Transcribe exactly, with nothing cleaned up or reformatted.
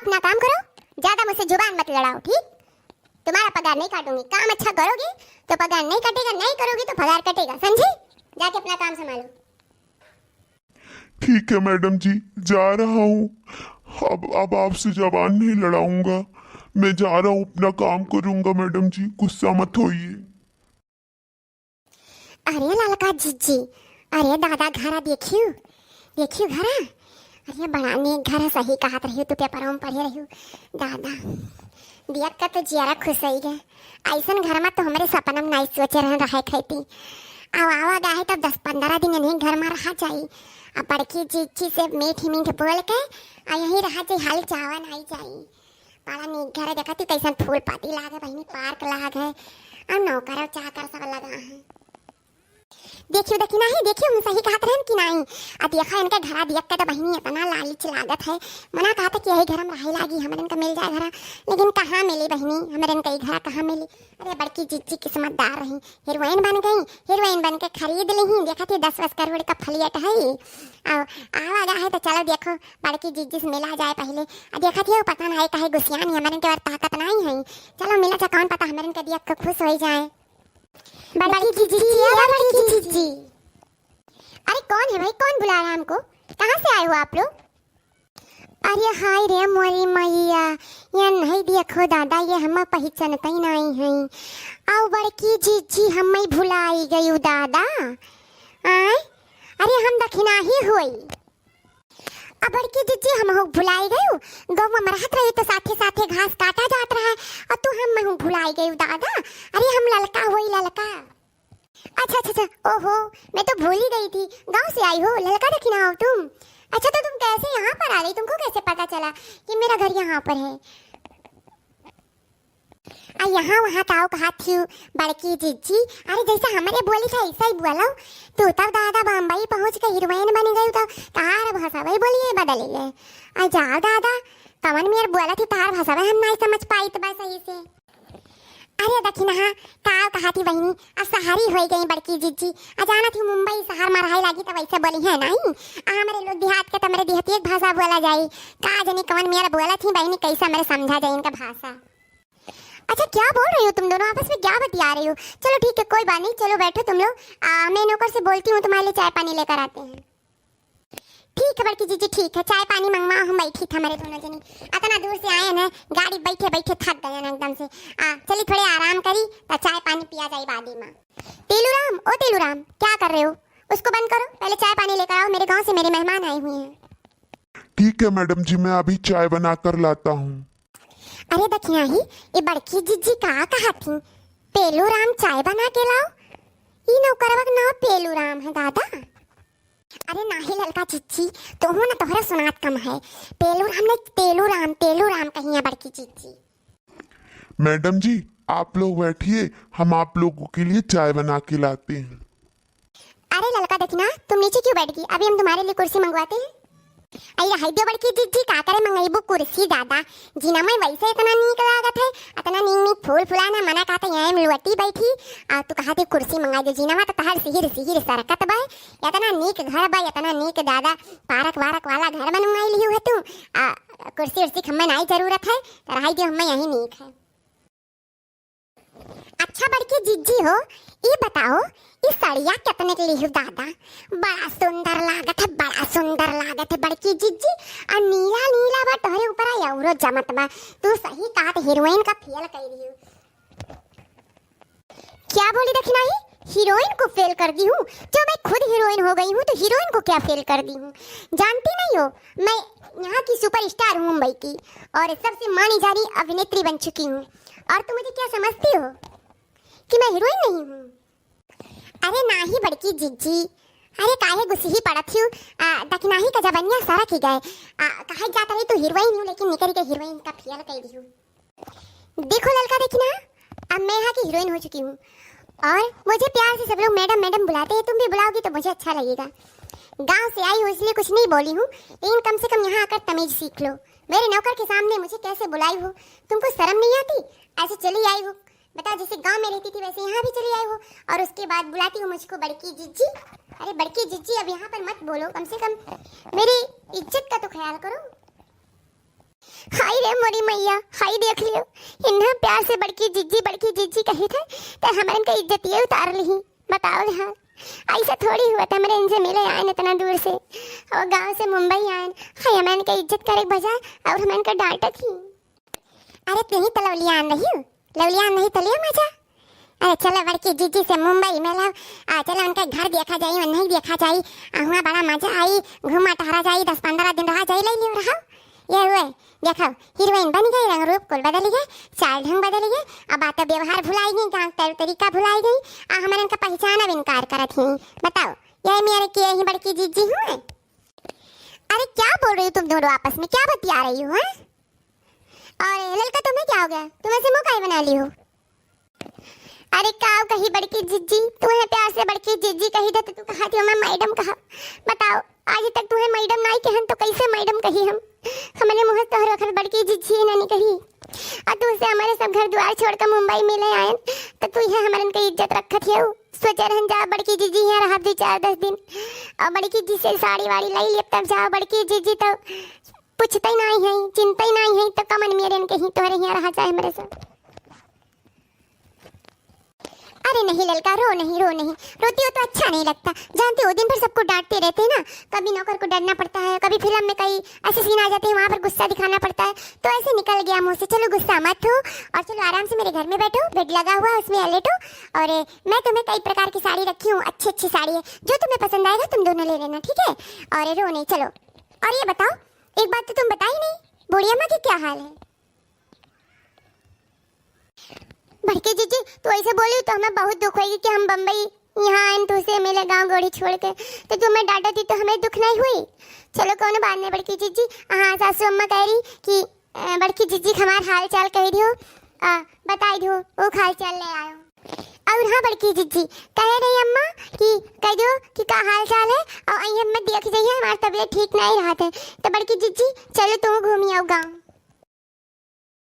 अपना काम करो, ज्यादा मुझसे जुबान मत लड़ाओ, ठीक? तुम्हारा पगार नहीं काटूंगी। काम अच्छा करोगी तो पगार नहीं कटेगा, नहीं करोगी तो पगार कटेगा, समझी? जाके अपना काम संभालो। ठीक है मैडम जी, जा रहा हूँ। अब, अब आपसे जबान नहीं लड़ाऊंगा। मैं जा रहा हूँ, अपना काम करूंगा मैडम जी, गुस्सा मत होइए। अरे ललका जिज्जी, अरे दादा घरा देखियो, देखियो घरा। अरे बड़ा नीक घर है, सही कहत रहियो, तू पेपरवा में पढ़े रहियो। दादा, देख के तो जियरा खुश होई गए। ऐसन घर में तो हमरे सपना में नहीं सोचे रहन रहे खैती। अब आवा गा है तब दस पन्द्रह दिन इन्हीं घर में रहा जाई। अब बड़की जिज्जी से मीठ मीठ बोल के आ यहीं रहा जाई, हाल जावा नहीं जाई। बड़ा नीक घर है, देखा थी कैसन फूल पत्ती लाग है बहिनी, पार्क लाग है और नौकर और चाकर सब लगा है। देखियो देखी नाही, देखियो हम सही कहत रहन कि नाही। आ देखा इनके घरा देख के तो बहिनी इतना लालिच लागत है, मना कहत है कि यही घर में रहे लागी, हमरे इनका मिल जाए घरा, लेकिन कहाँ मिली बहिनी, हमरे इनका ई घरा कहाँ मिली। अरे बड़की जिज्जी किस्मतदार रही, हीरोइन बन गई, हीरोइन बन के खरीद ली, देखा थी दस दस करोड़ का फ्लैट है। आ, आवा गा है तो चलो देखो बड़की जिज्जी से मिला जाए पहले। आ देखा थी वो पता नहीं काहे गुसियानी, हमरे इनके और ताकत नहीं है। चलो मिला जा, कौन पता हमरे इनके देख के खुश हो जाए। बड़की जिज्जी, ए बड़की जिज्जी। अरे कौन है भाई, कौन बुला रहा है हमको? कहाँ से आए हो आप लोग? अरे हाय रे मोरी मैया, ये नहीं देखो दादा, ये हम पहचानते ही नहीं हैं। आओ बड़की जिज्जी, हम भुलाई गयू दादा। आय, अरे हम दखिनाही होई। अब बड़की जिज्जी, हमहू भुलाई गयू। गौवा में रहत रही तो साथे साथे घास काटा जात रहा, और तू हमहू भुलाई गयू दादा। अरे हम ललका होई ललका। अच्छा अच्छा अच्छा, ओहो, मैं तो भूल ही गई थी, गांव से आई हो, ललका दखिना हो तुम। अच्छा तो तुम कैसे यहाँ पर आ गई, तुमको कैसे पता चला कि मेरा घर यहाँ पर है? आ यहाँ वहाँ काव कहा थी बड़की जिज्जी? अरे जैसा हमरे बोली था ऐसा ही बोलो। तू तब दादा बम्बई पहुँच के हीरोइन बन गई तो तार भाषा वही बोलिए बदल ले। आ जाओ दादा, कवन मेर बोला थी तार भाषा हम नहीं समझ पाई तो बस सही से। अरे दखिनहा, काव कहा थी बहिनी, अब सहरी होई गई बड़की जिज्जी। आ जाना थी मुंबई सहर में रहे लागी तो वैसे बोली है नहीं। आ हमरे लोग देहात के तो हमरे देहती एक भाषा बोला जाई। का जनी कवन मेर बोला थी बहिनी, कैसे हमरे समझा जाए इनका भाषा। अच्छा क्या बोल रही हो तुम दोनों, आपस में क्या बतिया रही हो? चलो ठीक है, कोई बात नहीं, चलो बैठो तुम लोग। आ, मैं नौकर से बोलती हूँ, तुम्हारे लिए चाय पानी लेकर आते हैं। ठीक है बड़की जिज्जी, ठीक है, चाय पानी मंगवाओ, हम बैठी थे हमरे दोनों जनी। अतना दूर से आए हैं, गाड़ी बैठे बैठे थक गए हैं एकदम से। आ, चली थोड़े आराम करी, तो चाय पानी पिया जाई बादी में। तेलूराम, ओ तेलूराम, क्या कर रहे हो? उसको बंद करो, पहले चाय पानी लेकर आओ, मेरे गांव से मेरे मेहमान आए हुए हैं। ठीक है मैडम जी, मैं अभी चाय बना कर लाता हूँ। अरे दखिनहा, ये बड़की जिज्जी का कहा थी, पेलूराम चाय बना के लाओ। ई नौकरवा के नाव पेलूराम है दादा। अरे नाही ललका जिज्जी, तोहू ना तोहरा सुनात कम है। पेलूराम नहीं, तेलूराम, तेलूराम कही है बड़की जिज्जी। मैडम जी, आप लोग बैठिए, हम आप लोगों के लिए चाय बना के लाते हैं। अरे ललका दखिनहा, तुम नीचे क्यों बैठ गई? अभी हम तुम्हारे लिए कुर्सी मंगवाते हैं। अरे हाय दो बड़की जिज्जी, का करे मंगईबू कुर्सी दादा? जीना में वैसे इतना नीक लागत है, इतना नीक नीक फूल फुलाना, मना कहते यहाँ में लुअटी बैठी, आ तू कहा थी कुर्सी मंगाई दे। जीना में तो तहर सिहिर सिहिर सरकत बा, इतना नीक घर बा, इतना नीक दादा, पार्क वारक वाला घर बनवाई लिहू है तू। आ कुर्सी उर्सी के हमें नाई जरूरत है, तो रहाई दियो, हमें यही नीक है। अच्छा बड़की जिज्जी हो, ई बताओ, ई सड़िया कितने के लिहू दादा? बड़ा सुंदर लागत है, बड़ा सुंदर लागत है बड़की जिज्जी। आ नीला नीला बा, तोहरे ऊपर औरो जमत बा। तू सही कहत हीरोइन का फेल कर दिहू। क्या बोली दखिनहा? हीरोइन को फेल कर दी हूँ? जो मैं खुद हीरोइन हो गई हूँ तो हीरोइन को क्या फेल कर दी हूँ? जानती नहीं हो, मैं यहाँ की सुपरस्टार हूँ मुंबई की, और सबसे मानी जानी अभिनेत्री बन चुकी हूँ। और तुम मुझे क्या समझती हो कि मैं हीरोइन नहीं हूँ? अरे नाही बड़की जिज्जी, अरे काहे गुस्सी पड़त हूँ? आ, दखिनहा का जबनिया सरक ही गए। आ, कहे जात रही तू हीरोइन हूँ, लेकिन निकल के हीरोइन का फेल कर दी हूँ। देखो ललका दखिनहा, अब मैं यहाँ की हीरोइन हो चुकी हूँ और मुझे प्यार से सब लोग मैडम मैडम बुलाते हैं। तुम भी बुलाओगी तो मुझे अच्छा लगेगा। गांव से आई हूँ इसलिए कुछ नहीं बोली हूँ, लेकिन कम से कम यहाँ आकर तमीज सीख लो। मेरे नौकर के सामने मुझे कैसे बुलाई हो? तुमको शर्म नहीं आती? ऐसे चली आई हो? बताओ, जैसे गांव में रहती थी वैसे यहाँ भी चली आई हो और उसके बाद बुलाती हो मुझको बड़की जिज्जी। अरे बड़की जिज्जी, अब यहाँ पर मत बोलो, कम से कम मेरी इज्जत का तो ख्याल करो। हाय रे मोरी मैया, हाय देख लियो, इन्हा प्यार से बड़की जिज्जी, बड़की जिज्जी कहित है, त हमरन का इज्जतिये उतार लिही। बताओ ले हाल, ऐसा थोड़ी हुआ त हमरे इनसे मिले आयन इतना दूर से, और गाँव से मुंबई आयन, हाय हमरन का इज्जत करे के बजाय और हमरन का डांटत ही। अरे तेही त लवलियान रही, लवलियान नहीं त लियो मजा। अरे चलो बड़की जिज्जी से मुंबई मिलो, आ चलो उनका घर देखा जाई, वहीं देखा जाई, आ हुआँ बड़ा मजा आई, घूमा टहरा जाई, दस पन्द्रह दिन रहा जाई, ले लियो रहो। ये हुए, देखो हीरोइन बन गई, रंग रूप कुल बदल गए, चाल ढंग बदल गए, अब बात व्यवहार भुलाई गई, गाँव तौर तरीका भुलाई गई, आ हमरन का पहचान अब इनकार करत ही। बताओ, ये मेरे की यही बड़की जिज्जी हुए? अरे क्या बोल रही हो तुम दोनों आपस में, क्या बतिया रही हो, हैं? और ललका, तुम्हें क्या हो गया? तुम ऐसे मुंह काहे बना ली हो? अरे काव कही बड़की जिज्जी, तुम्हें प्यार से बड़की जिज्जी कही दे तो तू कहा थी मैं मैडम कहा। बताओ, आज तक तुम्हें मैडम नाई कहन तो कैसे मैडम कही हम? हमरे मुँह से तोहरे वक्त बड़की जिज्जी ही नहीं कही। और तू से हमारे सब घर द्वार छोड़ कर मुंबई मिले आयन, तो तू यहाँ हमरन के इज्जत रखत है। सोचे रहन जा बड़की जिज्जी यहाँ रहा दो चार दस दिन, और बड़की जिज्जी से साड़ी वाड़ी लाई लेब, तब जाओ बड़की जिज्जी तो पूछते ही नहीं है, चिंता ही नहीं है, तो कमन मेरे इनके ही तोहरे यहाँ रहा जाए हमारे साथ। अरे नहीं ललका, रो नहीं, रो नहीं, रोती हो तो अच्छा नहीं लगता। जानती हो, दिन भर सबको डांटते रहते हैं ना, कभी नौकर को डरना पड़ता है, कभी फिल्म में कई ऐसे सीन आ जाते हैं, वहाँ पर गुस्सा दिखाना पड़ता है, तो ऐसे निकल गया मुँह से। चलो गुस्सा मत हो, और चलो आराम से मेरे घर में बैठो, बेड लगा हुआ है, उसमें लेटो, और मैं तुम्हें कई प्रकार की साड़ी रखी हूँ, अच्छी अच्छी साड़ी है, जो तुम्हें पसंद आएगा तुम दोनों ले लेना, ठीक है? और रो नहीं, चलो। और ये बताओ, एक बात तो तुम बताई नहीं, बूढ़ी अम्मा की क्या हाल है? बड़की जिज्जी, तू ऐसे बोली तो हमें बहुत दुख होई कि हम बम्बई यहाँ आयन तुझसे मिले गाँव गोड़ी छोड़ के, तो तू हमें डांटत ही तो हमें दुख नहीं हुई। चलो कौनो बात नहीं बड़की जिज्जी। हाँ, सासू अम्मा कह रही कि अ, बड़की जिज्जी हमार हाल चाल कह दियो, अ, बताई दियो, वो हाल चाल ले आयो। और हाँ बड़की जिज्जी, कह रही अम्मा कि कह दियो कि का हाल चाल है, और आई हम देख जाइए, हमार तबीयत ठीक नहीं रहत है, तो बड़की जिज्जी चलो तू घूमी आओ गाँव।